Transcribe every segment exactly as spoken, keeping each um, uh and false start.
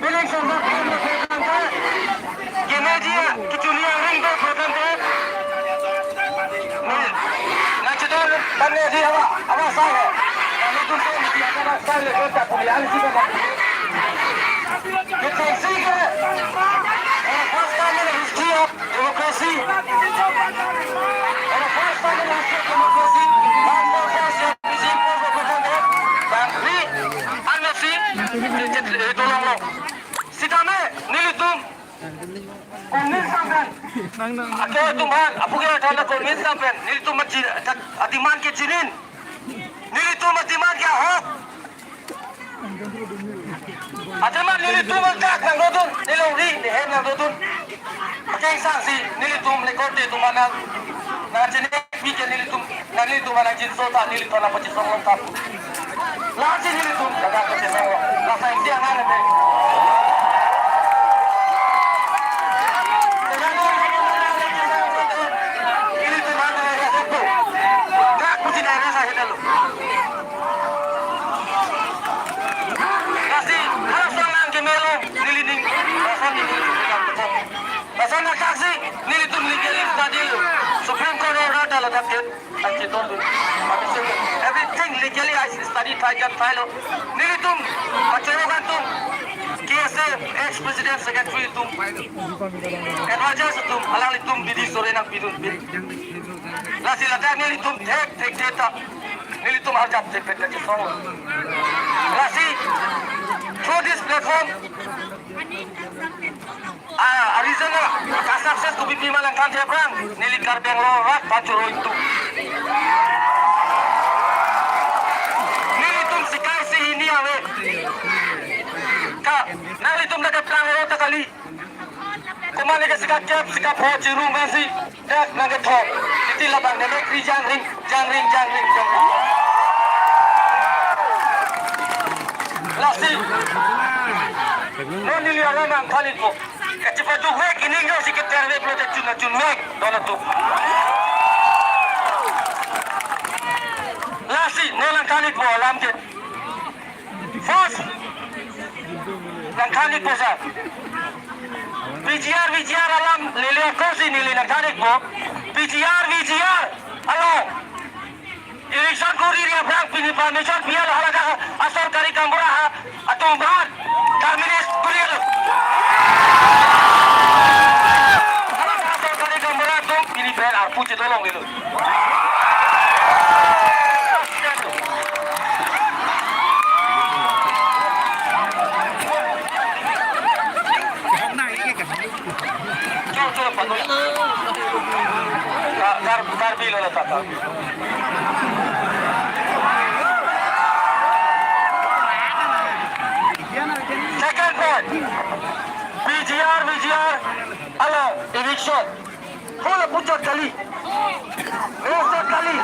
Biling sumber program ke. Kini dia kechuli angring do program ke. Nangchedon tangte di awa, awa sai hai. Nangtum ke media ka awa sai le kota puli ang si ka. Kita sih ke. Eh, first time in the history of democracy. And the first time in the history of democracy. One more first time, P C force representative. Dan ri, anda si, itu long long. Sitame, nelitum. Komis sampen. Ake atum aphan, apuke atum komis sampen. Nelitum maji, adiman ke jinin. Nelitum adiman ke ahok. Adiman nelitum angkak nangdodun, nelongri, nehem nangdodun. Akengsang si, nelitum le korte atum anan. Nangchenek pi ke nelitum, nelitum anan jinso ta, nelitum anan pachesong long ta. Lasi nelitum, ladak pachesong long. Lasi isi anan eme. Nelitum anan eme. Dak puji daerah saya dulu. Lasi, harap soal nang kemelo, nelining, lason nelining, lason nangkaksi, nelitum legally study lo. Supreme Court order ta ladak ke, ang chiton dun. Everything legally I study, try, try lo. Nelitum, pacherokan tum, K S A, ex-president, secretary tum, advisors tum, alanglitum, bidi sore nangpidun, bidi. Lasi ladak nelitum thek, thek, thek ta. Nelitum arjap thek, thek, thek, song. Lasi, through this platform, ah, a reason na, ka success kopi pi ma nangthan thek aphrang, neli Karbi Anglong arat pachoro itu. Nelitum sikai si hini ave. Ka, nanglitum na kaplang ro ta kali. Komat le ke sikap kep, sikap pho, chirung bangsi, dak nangkethok. Iti labang ne mek ri jangring, jangring, jangring, jangring. Lasi. Non neli alam nangthan-ikpo. Kachepaduk vek, ining yo si keter vek lo te chun na chun vek, don atum. Lasi, non nangthan-ikpo alam ke. First, nangthan-ikpo sir. P G R, V G R alam lele akosi neli nangthan-ikpo. P G R, V G R along eviction kuri ri aphrang pini permission pi-et lo, hala dak asarkari gaonbura atum aphan terminate kuri-et lo. Hala dak asarkari gaonbura atum pini pen arpu chedolong-et lo. Chor, chor, pato. Kar, kar, Karbi lo, kar, kar. Second point, P G R, V G R along eviction. Hula puchot kali. Puchot kali.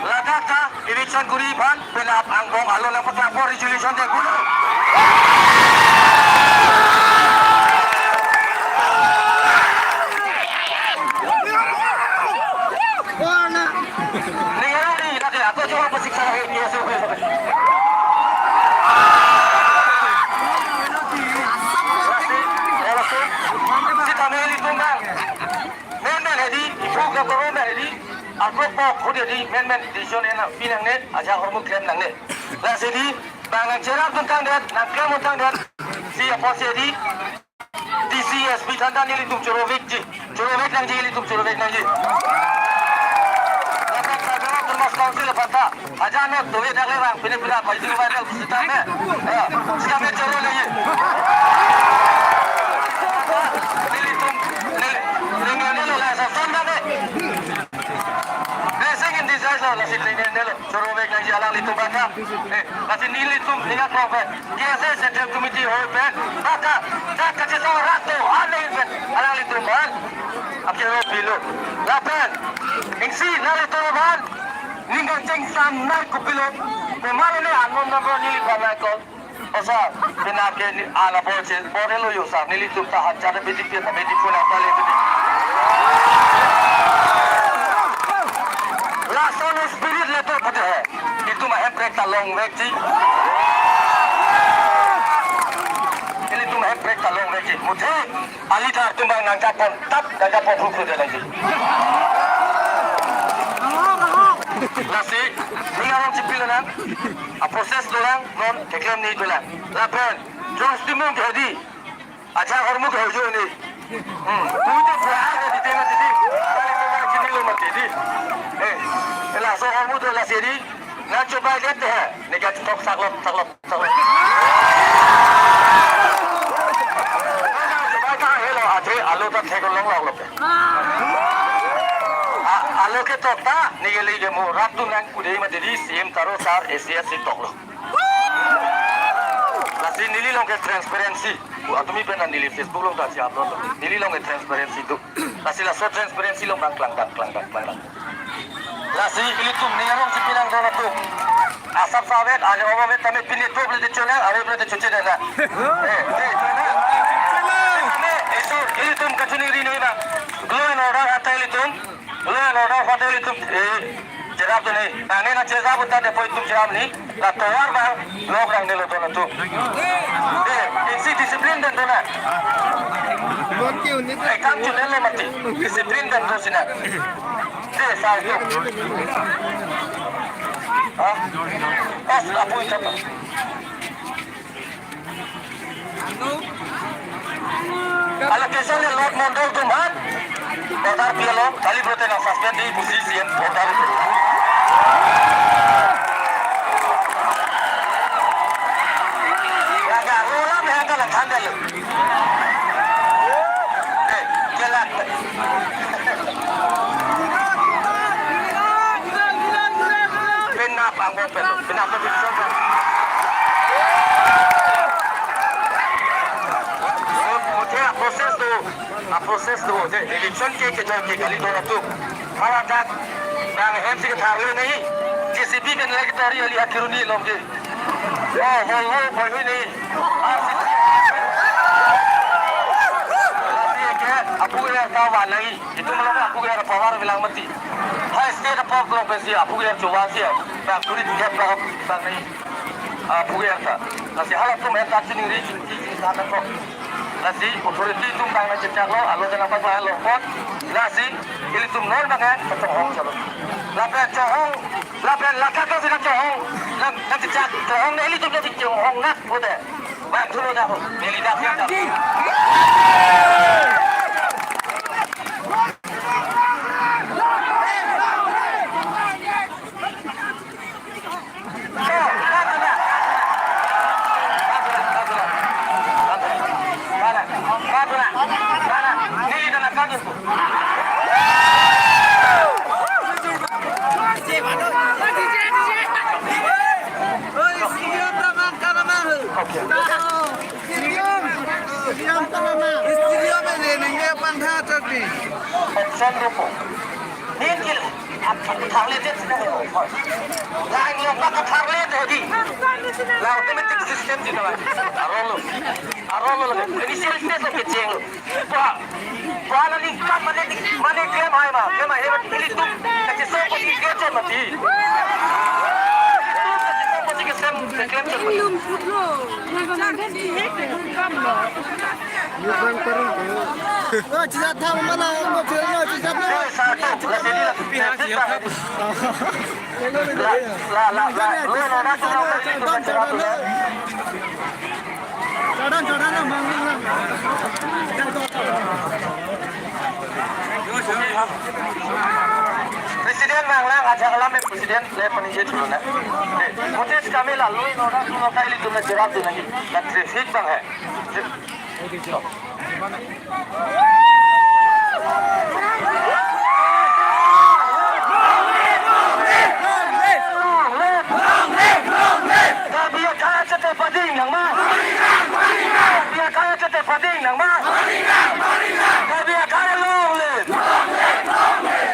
Ladak ta eviction kuri aphan penap angbong alo la patra por resolution de gulo. Ning arong ni lake ako cuma pasiksa lagi dia suruh. Sitame nelitum bang. Menmen hedi, ipu gaboro na hedi, arko pok hudi hedi, menmen decision ena pinangne, aja hormu klem nangne. Lasi di, bang nangcherap tangdet, nangklem tangdet, si apot si hedi, D C, S P aphan ta nelitum choro-ikji. Choro-ik nangji, nelitum choro-ik nangji. Lapen Karbi Anglong Autonomous Council aphan ta. Aja no, dove dak le bang, pine pine apa itu viral, sitame. Ya, sitame choro-ikji. Nelitum, neli, neli, neli, la sa son dave. Blessing in disguise lo, lasi neli, neli, choro-ik nangji alanglitum aphan ta. Eh, lasi nelitum, neli aklong pen. K S A Central Committee hoi pen, baka, dak kachesong rat do, anai pen, alanglitum aphan akero pilo. Lapen, isi nanglitum aphan, ning kachesong nai kopilo, komat lo ne unknown number neli aphan nai call. O sir, pina ke ni ala bol che, bol lo yo sir, nelitum ta hajar bedi pia ta bedi puna pale bedi. Lason spirit letter pute hai. Itum ahem prek ta longvekji. Ilitum ahem prek ta longvekji. Muthe alidar atum abang nangjapontap, nangjaponphukphuk nangji. Lasi, ning arong chipilonang, a-process dolang, non keklem ni dolang. Lapen, Joyce Timung ke hedi, acha hormu ke hojo ni. Hmm, puite pura ke di tema di. Kali tema chinilo mati di. Eh, laso hormu do lasi di. Nangchobai det dei, ne ka tok saklot, saklot, saklot. Nangchobai ta helo, athe alo ta thek longlok lo. A, alo ketok ta, ne kali ke mo rat tu nang kude mati di, C M Taro sir, A C S si toklo. Lasi neli along ke transparency. Ku atumi pen neli Facebook along ta si upload lo. Neli along ke transparency do. Lasi laso transparency along bang klangdam, klangdam, klangdam. Lasi ilitum ning arong si pinang dona tu. Asap savet, ane omo vet tame pine tu beli de chonang, are beli de chuche dana. Eh, eh, chonang. Tame, isu, ilitum kachini ri nei bang. Law and order atai ilitum. Law and order atai ilitum. Eh, cherap tu nei. Nang ne nangcherap uta depo itum cherap ni. La tovar bang, lok rang nelo dona tu. Eh, isi discipline den dona. Bon ki unit. Eh, kam chunelo mati. Discipline den do sina. Dei, sai tu. Ha? Pas apui chapa. Allocation le Lord Mondol atum aphan order pilo, kali pulote nang suspend di pusi C M order. Ya, ya, rola me hangka lang thandel. Eh, kelak. Penap angbong pen, penap pen. Muthe a-process do, a-process do, je election ke kejor ke kali dona tu. Hala dak, nang hem si kethak le nahi, J C B pen lagi tori ali akiruni lom ke. Oh, ho, ho, ho, ho, ni. Ah, si, si. Lasi ke, apu er ta van nai. Itum along apu er power bilang mati. Hai state apok along pensi apu er chuva si. Bang turi tiket bang, bang nai. Apu er ta. Lasi halatum er ta chiningri, chini, chini, sa ta kok. Lasi authority atum bang nangchechaklo, alo jana bang lo pot. Lasi ilitum non bang eh, kachonghong chalo. Lapen chonghong, lapen laka to sila chonghong, nang, nangchechak, chonghong ne ilitum ne chonghong nak pute. Bang thulo dah, neli dah, dah, dah. Option do po. Nin kilo. Athak le det sina ho. Lang lo ka thak le det di. La automatic system di na. Arolo. Arolo lo. Initial stage lo kecheng lo. Pa. Pa la ni kam mane di. Mane klem hai ma. Klem hai ma. Ili tu. Kache so ko di klem chot mati. Kache so ko di klem chot mati. Lum putlo. Laga mandan di hek kam lo. Oh, chisat tha mana, mo chhe, no, chisat na. La, la, la, la, la, la, la. President nanglang, ajak alam eh, President le panije chulo na. Eh, notice kami lalu, no, na, no, kaili tum na cherap di nangji. Na traffic bang hai. Karbi akhai achete pading nangma. Karbi akhai achete pading nangma. Karbi akhai long live.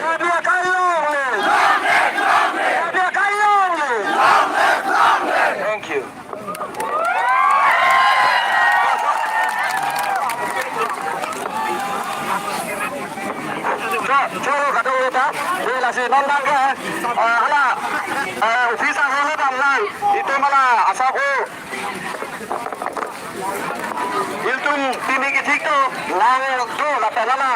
Karbi akhai long live. Karbi akhai long live. Thank you. Choro kadokave ta, de lasi non abang ke, eh, hala, eh, office ahut damnang, itum hala asap o. Ilitum pini kethik do, lang do, lapen hala,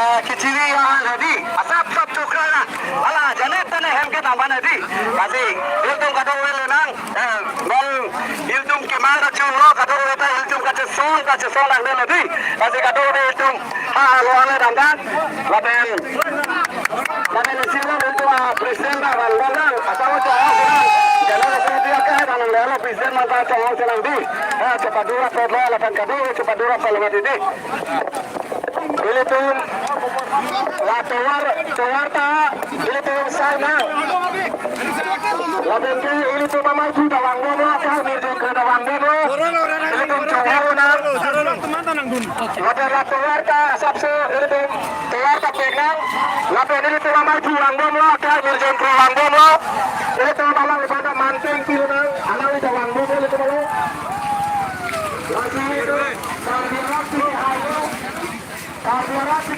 eh, kechiri ahan hedi, asap sap chokra na, hala, jane tane hem kedam ban hedi, lasi, ilitum kadokave le nang, eh, non, ilitum kemang kachun lo, kadokave ta, ilitum kachesong, kachesong lang de hedi, lasi kadokave ilitum, ha, lo ale damnang, lapen, lapen isi lo ilitum a president abang van damnang, asap o chong-ong si nang, general secretary akai abang le lo president abang chong-ong si nang di, eh, chepadu rapet lo, lapen kadokave chepadu rapet lo mati di. Ilitum la tovar, tovar ta, ilitum sai nang. Lapen ke ilitum amai thu ta vangbomlo, akai mirjong kre ta vangbomlo. Ilitum chong-ong nang. Lapen la tovar ta asapso ilitum tovar ta pek nang. Lapen ilitum amai thu vangbomlo, akai mirjong kre vangbomlo. Ilitum alang ilitum ta manteng pilo nang. Alang ilitum vangbomlo ilitum alang. Lasi ilitum Karbi Anglong si halo. Karbi Anglong si